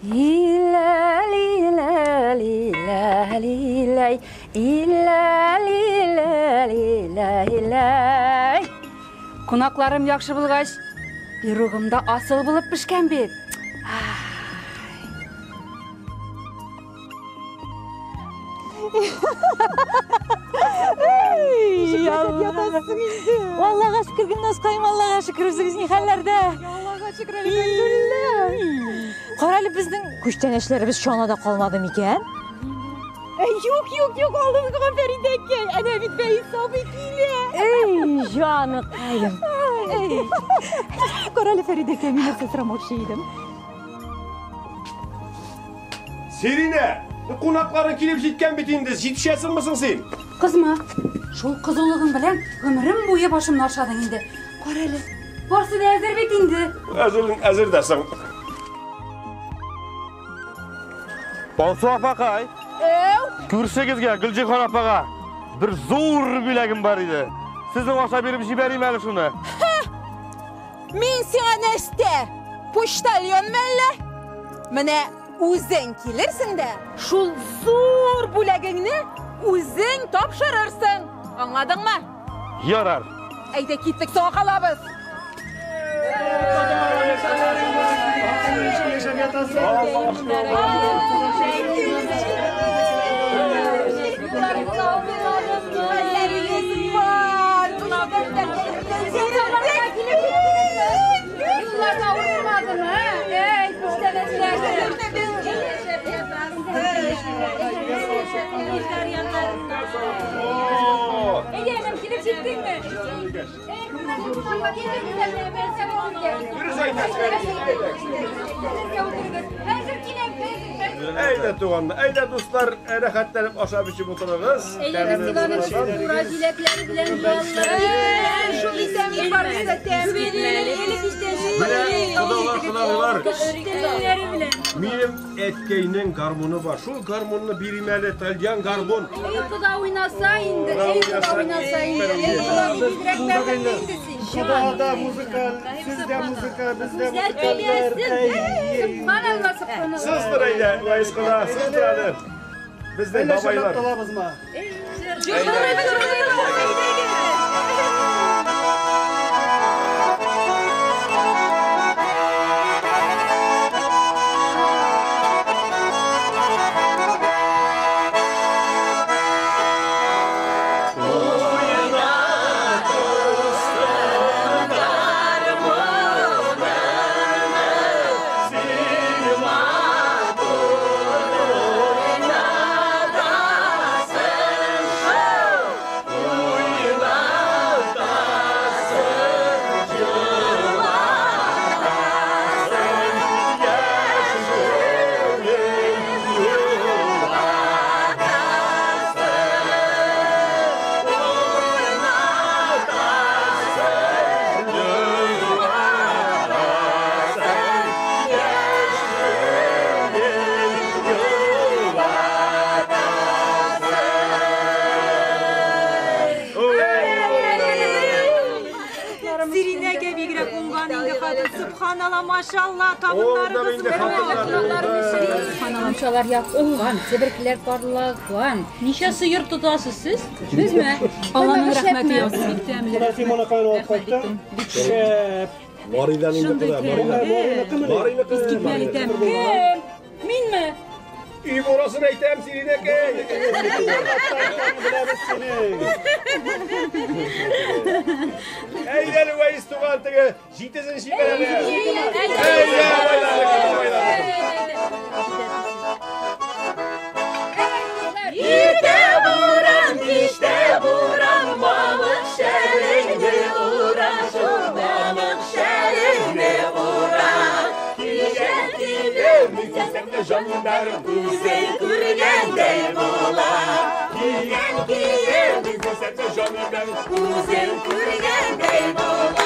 Илә-лилә-лилә-лиләй, илә-лилә-лилә-лиләй. Кунакларым яхшы булгач, пирогым да асыл булып пешкән бит. Ятасың инде. Аллага шөкер, Гөлназкаем, Аллага шөкер, үзегез ни хәлләрдә? Аллага шөкер, әлхәмдүлилләһ. Кара әле, безнең күчтәнәчләребез чанада калмады микән? Юк, юк, юк, алдыгызга Фәридәкәй. Әнә бит Фәиз абый килә. Эй, җаныкаем. Кара әле, Фәридәкәй, мин нәрсә сорамакчы идем. Сиринә, кунакларың килеп җиткән бит инде, җитешәсеңме соң син? Кызма, шул кызулыгың белән гомерем буе башымны ашадың инде. Кара әле, барсы да әзер бит инде. Әзер, әзер дә соң. Алсу апакай. Әү. Күршегезгә, Гөлҗиһан апага бер зур бүләгем бар иде. Сезнең аша биреп җибәрим әле шуны. Мин сиңа нәрсә? Почтальон мәллә? Менә үзең килерсең дә, шул зур бүләгеңне үзең тапшырырсың. Аңладыңмы? Ярар. Әйдә, киттек, соңга калабыз. Юлларда авырмадымы, ә? Әй, күчтәнәчләр. Әйдә, энем, килеп җиттеңме? Дөрес әйтәсең, Хәзер киләм, хәзер. Әйдә, туганнар, әйдә, дуслар, рәхәтләнеп ашап эчеп утырыгыз. Тура җиләкләре белән баллары. Шул исәнлек бар бездә тәмле. Менә кодалар, кодагыйлар. Телләре белән. Минем әткәйнең гармуны бар. Шул гармунны бирим әле, тальян гармун. Эй, кода уйнаса инде, эй, кода уйнаса инде. Эй, кода бигрәк бәхетле инде син. Құдада музыка, сізде музыка, бізде Күзләр музыкалар. киләсен. Субханалла, субханалла. Сыздыр әйдә, Ваис кода, сыздыр әле. Безнең Әллә чынлап бабайлар. талабызмы? Сиринәгә бигрәк уңган инде хатын. Субханалла, машалла, Ул да табыннарыгыз инде хатыннар. Мунчалар якылган, себеркеләр парлаган. Ничә сыер тотасыз сез? Безме? Алланың рәхмәте яусын. Бик тәмле. Құда син моны кайдан алып кайттың? Шәп. Маридан инде кода, Маридан. Мариныкы. Искитмәле тәм. Кем? Минме? Өй бурасын әйтәм, Сиринәкәй. Беләбез сине. Әйдә әле, Ваис туган, теге җитезен җибәр әле. Әйдә, бабайлар. Иртә буран, кичтә буран, мамык шәлеңне ура, шул мамык шәлеңне ура. Кичә килеп, Сәм дә җаннар үзең күргәндәй була. Кигән кием, Сәм дә җаннар үзең күргәндәй була.